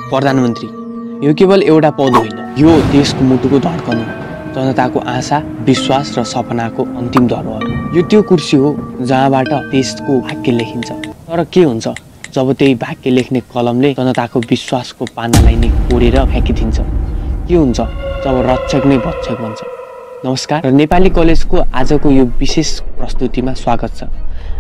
प्रधानमन्त्री यो केवल एउटा पद होइन, यो देशको मुटुको धड्कन हो, जनताको आशा, विश्वास र सपनाको अन्तिम धरोहर। यो त्यो कुर्सी हो जहाँबाट देशको भाग्य लेखिन्छ। तर के हुन्छ जब त्यही भाग्य लेख्ने कलमले जनताको विश्वासको पानालाई नै कोडेर फ्याँकिदिन्छ? के हुन्छ जब रक्षक नै भक्षक बन्छ? नमस्कार र नेपाली कलेजको आजको यो विशेष प्रस्तुतिमा स्वागत छ।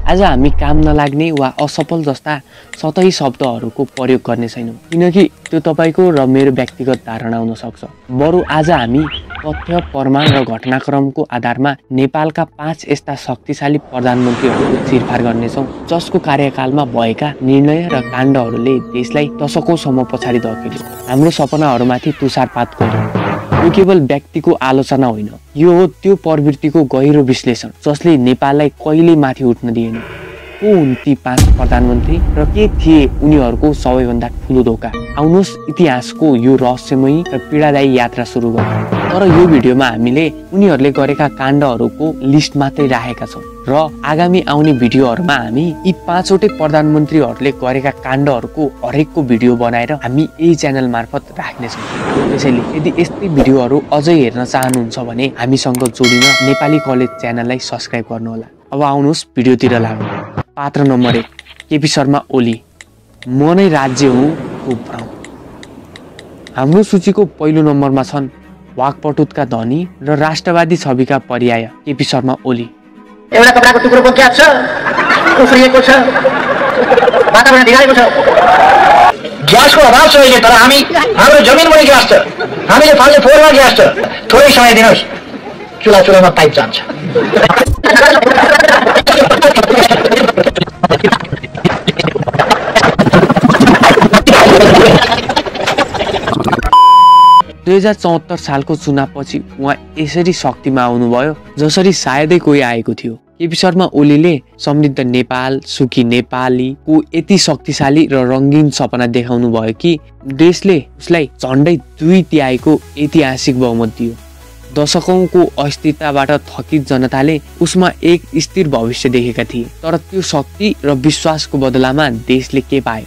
आज हामी काम नलाग्ने वा असफल जस्ता सतही शब्दहरूको प्रयोग गर्ने छैनौँ, किनकि त्यो तपाईको र मेरो व्यक्तिगत धारणा हुन सक्छ। बरु आज हामी तथ्य, प्रमाण र घटनाक्रमको आधारमा नेपालका 5 यस्ता शक्तिशाली प्रधानमन्त्रीहरूको चिरफार गर्नेछौँ जसको कार्यकालमा भएका निर्णय र काण्डहरूले देशलाई दशकौँसम्म पछाडि धकेल्यो, हाम्रो सपनाहरूमाथि तुषारपात गर्यो। यो केवल व्यक्तिको आलोचना होइन, यो हो त्यो प्रवृत्तिको गहिरो विश्लेषण जसले नेपाललाई कहिल्यै माथि उठ्न दिएन। को हुन् ती 5 प्रधानमन्त्री र के थिए उनीहरूको सबैभन्दा ठुलो धोका? आउनुहोस् इतिहासको यो रहस्यमयी र पीडादायी यात्रा सुरु गरौँ। तर यो भिडियोमा हामीले उनीहरूले गरेका काण्डहरूको लिस्ट मात्रै राखेका छौँ र आगामी आउने भिडियोहरूमा हामी यी 5 वटै प्रधानमन्त्रीहरूले गरेका काण्डहरूको हरेकको भिडियो बनाएर हामी यही च्यानल मार्फत राख्नेछौँ। त्यसैले यदि यस्तै भिडियोहरू अझै हेर्न चाहनुहुन्छ भने हामीसँग जोडिन नेपाली कलेज च्यानललाई सब्स्क्राइब गर्नुहोला। अब आउनुहोस् भिडियोतिर लागौँ। पात्र नम्बर 1 केपी शर्मा ओली। म नै राज्य हुँ उब्राउँ। हाम्रो सूचीको पहिलो नम्बरमा छन् वाकपटुतका धनी र राष्ट्रवादी छविका पर्याय केपी शर्मा ओली। एउटा कपडाको टुक्रो बोक्या छ, उफ्रिएको छ, वातावरण बिगारेको छ। ग्यासको अभाव छ अहिले, तर हाम्रो जमिनमै ग्यास छ, हामीले फाल्ने फोहोरमा ग्यास छ। थोरै समय दिनुहोस्, चुलामा पाइप जान्छ। 2074 सालको चुनावपछि उहाँ यसरी शक्तिमा आउनुभयो जसरी सायदै कोही आएको थियो। केपी शर्मा ओलीले समृद्ध नेपाल, सुखी नेपालीको यति शक्तिशाली र रङ्गीन सपना देखाउनु भयो कि देशले उसलाई झन्डै 2/3 ऐतिहासिक बहुमत दियो। दशकौंको अस्थिरताबाट थकित जनताले उसमा एक स्थिर भविष्य देखेका थिए। तर त्यो शक्ति र विश्वासको बदलामा देशले के पायो?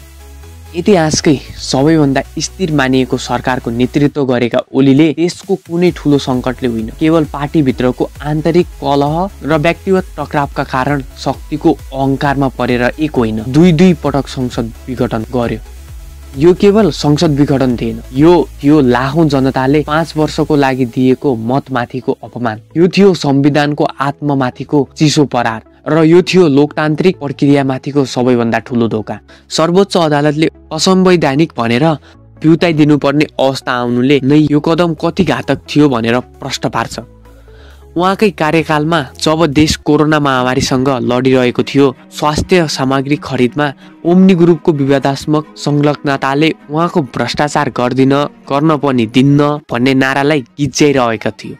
इतिहासकै सबैभन्दा स्थिर मानिएको सरकारको नेतृत्व गरेका ओलीले देशको कुनै ठुलो सङ्कटले होइन, केवल पार्टीभित्रको आन्तरिक कलह र व्यक्तिगत टकरावका कारण शक्तिको अहङ्कारमा परेर एक होइन, 2 पटक संसद विघटन गर्यो। यो केवल संसद विघटन थिएन, यो थियो लाखौं जनताले 5 वर्षको लागि दिएको मतमाथिको अपमान। यो थियो संविधानको आत्ममाथिको चिसो परार र यो थियो लोकतान्त्रिक प्रक्रियामाथिको सबैभन्दा ठुलो धोका। सर्वोच्च अदालतले असंवैधानिक भनेर फिर्ताइदिनुपर्ने अवस्था आउनुले नै यो कदम कति घातक थियो भनेर प्रश्न पार्छ। उहाँकै कार्यकालमा जब देश कोरोना महामारीसँग लडिरहेको थियो, स्वास्थ्य सामग्री खरिदमा ओम्नी ग्रुपको विवादात्मक संलग्नताले उहाँको भ्रष्टाचार गर्न पनि दिन्न भन्ने नारालाई गिज्याइरहेका थियो।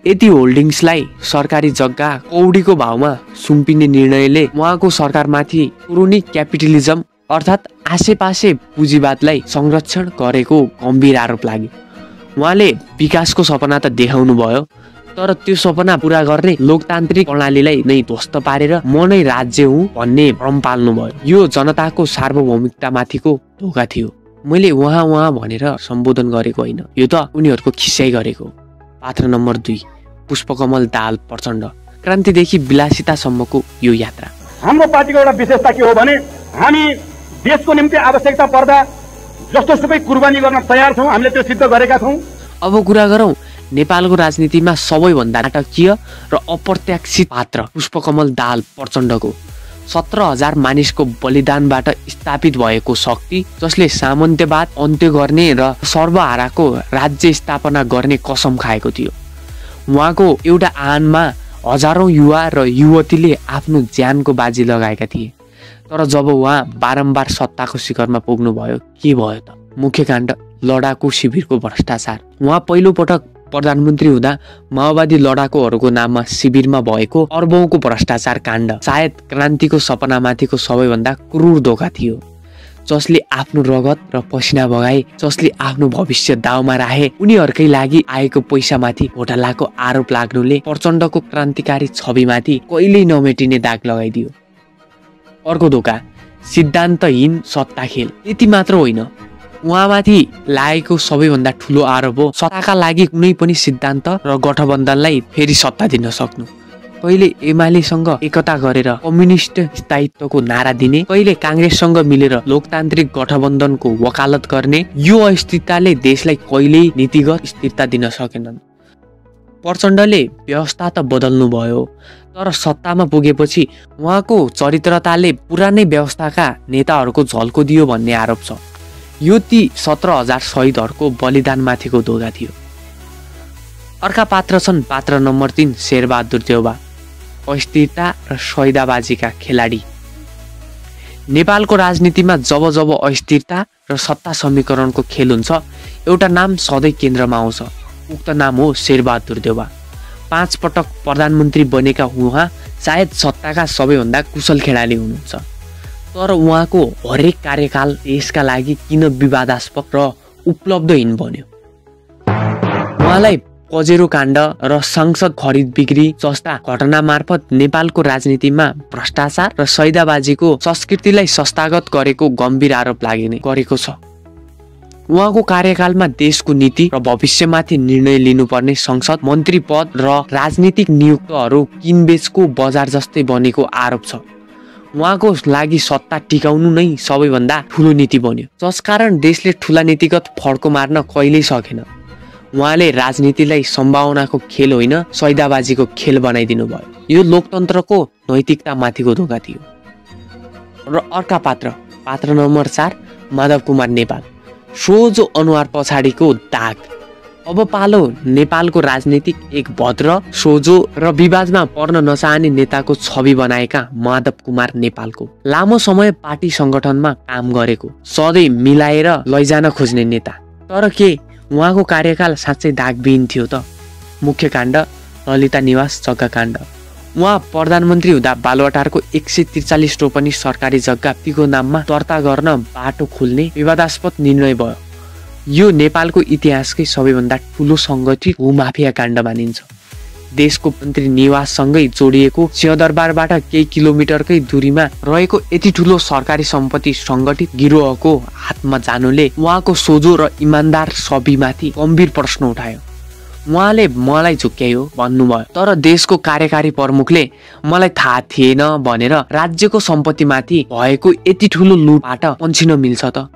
यति होल्डिङ्सलाई सरकारी जग्गा कौडीको भावमा सुम्पिने निर्णयले उहाँको सरकारमाथि क्रोनी क्यापिटलिजम अर्थात् आसेपासे पुँजीवादलाई संरक्षण गरेको गम्भीर आरोप लाग्यो। उहाँले विकासको सपना त देखाउनु भयो, तर त्यो सपना पूरा गर्ने लोकतान्त्रिक प्रणालीलाई नै ध्वस्त पारेर म नै राज्य हुँ भन्ने भ्रम पाल्नु भयो। यो जनताको सार्वभौमिकतामाथिको धोका थियो। मैले उहाँ भनेर सम्बोधन गरेको होइन, यो त उनीहरूको खिस्याइ गरेको। पात्र नम्बर 2 पुष्पकमल दाहाल प्रचण्ड। क्रान्तिदेखि विलासितासम्मको यो यात्रा। हाम्रो पार्टीको एउटा विशेषता के हो भने हामी देशको निम्ति आवश्यकता पर्दा जस्तो सुकै कुर्बानी गर्न तयार छौँ। हामीले त्यो सिद्ध गरेका छौँ। अब कुरा गरौँ नेपालको राजनीतिमा सबैभन्दा नाटकीय र अप्रत्याशित पात्र पुष्पकमल दाहाल प्रचण्डको। 17,000 मानिसको बलिदानबाट स्थापित भएको शक्ति जसले सामन्त्यवाद अन्त्य गर्ने र सर्वहाराको राज्य स्थापना गर्ने कसम खाएको थियो। उहाँको एउटा आहानमा हजारौं युवा र युवतीले आफ्नो ज्यानको बाजी लगाएका थिए। तर जब उहाँ बारम्बार सत्ताको शिखरमा पुग्नुभयो, के भयो त? मुख्य काण्ड लडाकु शिविरको भ्रष्टाचार। उहाँ पहिलो पटक प्रधानमन्त्री हुँदा माओवादी लडाकुहरूको नाममा शिविरमा भएको अर्बौंको भ्रष्टाचार काण्ड सायद क्रान्तिको सपनामाथिको सबैभन्दा क्रूर धोका थियो। जसले आफ्नो रगत र पसिना बगाए, जसले आफ्नो भविष्य दाउमा राखे, उनीहरूकै लागि आएको पैसामाथि घोटालाको आरोप लाग्नुले प्रचण्डको क्रान्तिकारी छविमाथि कहिल्यै नमेटिने दाग लगाइदियो। अर्को धोका सिद्धान्तहीन सत्ता खेल। यति मात्र होइन, उहाँमाथि लागेको सबैभन्दा ठुलो आरोप हो सत्ताका लागि कुनै पनि सिद्धान्त र गठबन्धनलाई फेरि सत्ता दिन सक्नु। कहिले एमालेसँग एकता गरेर कम्युनिस्ट स्थायित्वको नारा दिने, कहिले काङ्ग्रेससँग मिलेर लोकतान्त्रिक गठबन्धनको वकालत गर्ने। यो अस्थिरताले देशलाई कहिल्यै नीतिगत स्थिरता दिन सकेनन्। प्रचण्डले व्यवस्था त बदल्नु भयो, तर सत्तामा पुगेपछि उहाँको चरित्रताले पुरानै व्यवस्थाका नेताहरूको झल्को दियो भन्ने आरोप छ। यो ती 17,000 शहीदहरूको बलिदानमाथिको धोका थियो। अर्का पात्र छन् पात्र नम्बर 3 शेरबहादुर देउवा, अस्थिरता र सौदाबाजीका खेलाडी। नेपालको राजनीतिमा जब जब अस्थिरता र सत्ता समीकरणको खेल हुन्छ, एउटा नाम सधैँ केन्द्रमा आउँछ। उक्त नाम हो शेरबहादुर देउवा। 5 पटक प्रधानमन्त्री बनेका उहाँ सायद सत्ताका सबैभन्दा कुशल खेलाडी हुनुहुन्छ। तर उहाँको हरेक कार्यकाल देशका लागि किन विवादास्पद र उपलब्धहीन बन्यो? उहाँलाई पजेरो काण्ड र संसद खरिद बिक्री जस्ता घटना मार्फत नेपालको राजनीतिमा भ्रष्टाचार र सौदाबाजीको संस्कृतिलाई संस्थागत गरेको गम्भीर आरोप गरेको छ। उहाँको कार्यकालमा देशको नीति र भविष्यमाथि निर्णय लिनुपर्ने संसद, मन्त्री पद र राजनीतिक नियुक्तहरू किनबेचको बजार जस्तै बनेको आरोप छ। उहाँको लागि सत्ता टिकाउनु नै सबैभन्दा ठुलो नीति बन्यो, जसकारण देशले ठुला नीतिगत फड्को मार्न कहिल्यै सकेन। उहाँले राजनीतिलाई सम्भावनाको खेल होइन, सौदाबाजीको खेल बनाइदिनु भयो। यो लोकतन्त्रको नैतिकतामाथिको धोका थियो। र अर्का पात्र नम्बर 4 माधव कुमार नेपाल, सोझो अनुहार पछाडिको दाग। अब पालो नेपालको राजनीतिक एक भद्र, सोझो र विवादमा पर्न नचाहने नेताको छवि बनाएका माधव कुमार नेपालको। लामो समय पार्टी संगठनमा काम गरेको, सधैँ मिलाएर लैजान खोज्ने नेता। तर के उहाँको कार्यकाल साँच्चै दागविहीन थियो त? मुख्य काण्ड ललिता निवास जग्गा काण्ड। उहाँ प्रधानमन्त्री हुँदा बालुवाटारको 143 रोपनी सरकारी जग्गा पीको नाममा दर्ता गर्न बाटो खोल्ने विवादास्पद निर्णय भयो। यो नेपालको इतिहासकै सबैभन्दा ठुलो सङ्गठित भूमाफिया काण्ड मानिन्छ। देशको मन्त्री निवाससँगै जोडिएको सिंहदरबारबाट केही किलोमिटरकै दूरीमा रहेको यति ठुलो सरकारी सम्पत्ति सङ्गठित गिरोहको हातमा जानुले उहाँको सोझो र इमान्दार छविमाथि गम्भीर प्रश्न उठायो। उहाँले मलाई झुक्क्यायो भन्नुभयो, तर देशको कार्यकारी प्रमुखले मलाई थाहा थिएन भनेर राज्यको सम्पत्तिमाथि भएको यति ठुलो लुटबाट पन्छिन मिल्छ त?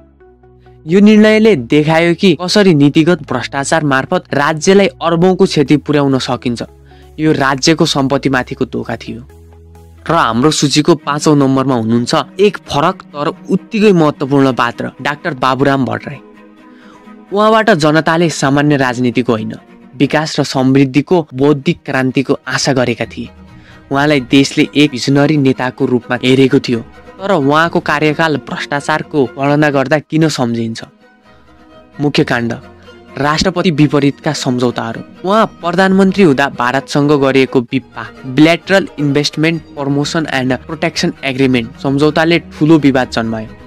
यो निर्णयले देखायो कि कसरी नीतिगत भ्रष्टाचार मार्फत राज्यलाई अर्बौंको क्षति पुर्याउन सकिन्छ। यो राज्यको सम्पत्तिमाथिको धोका थियो। र हाम्रो सूचीको 5औं नम्बरमा हुनुहुन्छ एक फरक तर उत्तिकै महत्त्वपूर्ण पात्र, डाक्टर बाबुराम भट्टराई। उहाँबाट जनताले सामान्य राजनीतिको होइन, विकास र समृद्धिको बौद्धिक क्रान्तिको आशा गरेका थिए। उहाँलाई देशले एक भिजनरी नेताको रूपमा हेरेको थियो। तर उहाँको कार्यकाल भ्रष्टाचारको गणना गर्दा किन सम्झिन्छ? मुख्य काण्ड राष्ट्रपति विपरीतका सम्झौताहरू। उहाँ प्रधानमन्त्री हुँदा भारतसँग गरिएको BIPPA bilateral investment promotion and protection agreement सम्झौताले ठुलो विवाद जन्मायो।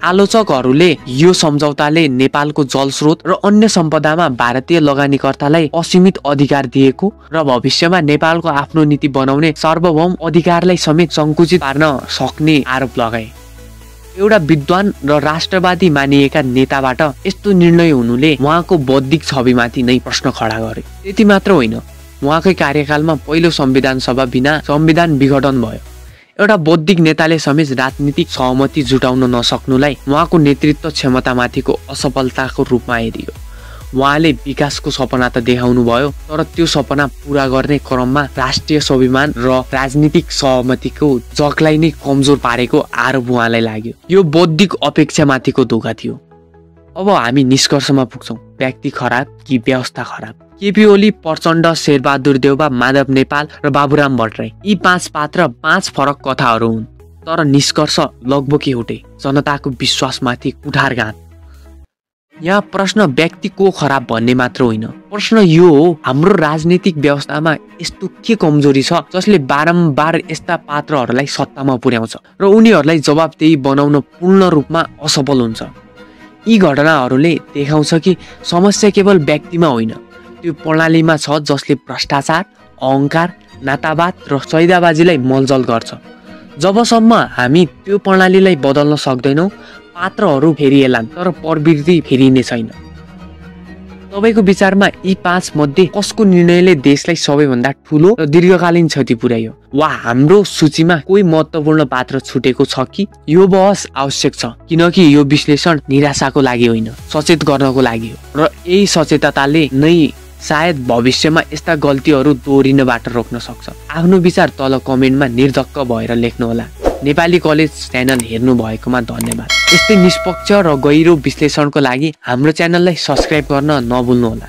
आलोचकहरूले यो सम्झौताले नेपालको जलस्रोत र अन्य सम्पदामा भारतीय लगानीकर्तालाई असीमित अधिकार दिएको र भविष्यमा नेपालको आफ्नो नीति बनाउने सार्वभौम अधिकारलाई समेत सङ्कुचित पार्न सक्ने आरोप लगाए। एउटा विद्वान र राष्ट्रवादी मानिएका नेताबाट यस्तो निर्णय हुनुले उहाँको बौद्धिक छविमाथि नै प्रश्न खडा गर्यो। त्यति मात्र होइन, उहाँकै कार्यकालमा पहिलो संविधान सभा बिना संविधान विघटन भयो। एउटा बौद्धिक नेताले समेत राजनीतिक सहमति जुटाउन नसक्नुलाई उहाँको नेतृत्व क्षमतामाथिको असफलताको रूपमा हेरियो। उहाँले विकासको सपना त देखाउनु भयो, तर त्यो सपना पूरा गर्ने क्रममा राष्ट्रिय स्वाभिमान र राजनीतिक सहमतिको जगलाई नै कमजोर पारेको आरोप उहाँलाई लाग्यो। यो बौद्धिक अपेक्षामाथिको धोका थियो। अब हामी निष्कर्षमा पुग्छौँ, व्यक्ति खराब कि व्यवस्था खराब? केपी ओली, प्रचण्ड, शेरबहादुर देउवा, माधव नेपाल र बाबुराम भट्टराई, यी 5 पात्र 5 फरक कथाहरू हुन्। तर निष्कर्ष लगभग एउटै, जनताको विश्वासमाथि कुठारघात। यहाँ प्रश्न व्यक्ति को खराब भन्ने मात्र होइन, प्रश्न यो हो हाम्रो राजनीतिक व्यवस्थामा यस्तो के कमजोरी छ जसले बारम्बार यस्ता पात्रहरूलाई सत्तामा पुर्याउँछ र उनीहरूलाई जवाबदेही बनाउन पूर्ण रूपमा असफल हुन्छ। यी घटनाहरूले देखाउँछ कि समस्या केवल व्यक्तिमा होइन, त्यो प्रणालीमा छ जसले भ्रष्टाचार, अहङ्कार, नातावाद र सौदाबाजीलाई मलजल गर्छ। जबसम्म हामी त्यो प्रणालीलाई बदल्न सक्दैनौँ, पात्रहरू फेरिएलान् तर प्रवृत्ति फेरिने छैन। तपाईको विचारमा यी 5 मध्ये कसको निर्णयले देशलाई सबैभन्दा ठूलो र दीर्घकालीन क्षति पुर्यायो? वा हाम्रो सूचीमा कोही महत्त्वपूर्ण पात्र छुटेको छ कि? यो बहस आवश्यक छ किनकि यो विश्लेषण निराशाको लागि होइन, सचेत गर्नको लागि हो र यही सचेतताले नै सायद भविष्यमा यस्ता गल्तीहरू दोहोरिनबाट रोक्न सक्छ। आफ्नो विचार तल कमेन्टमा निर्धक्क भएर लेख्नुहोला। नेपाली कलेज च्यानल हेर्नु भएकोमा धन्यवाद। यस्तै निष्पक्ष र गहिरो विश्लेषणको लागि हाम्रो च्यानललाई सब्स्क्राइब गर्न नभुल्नुहोला।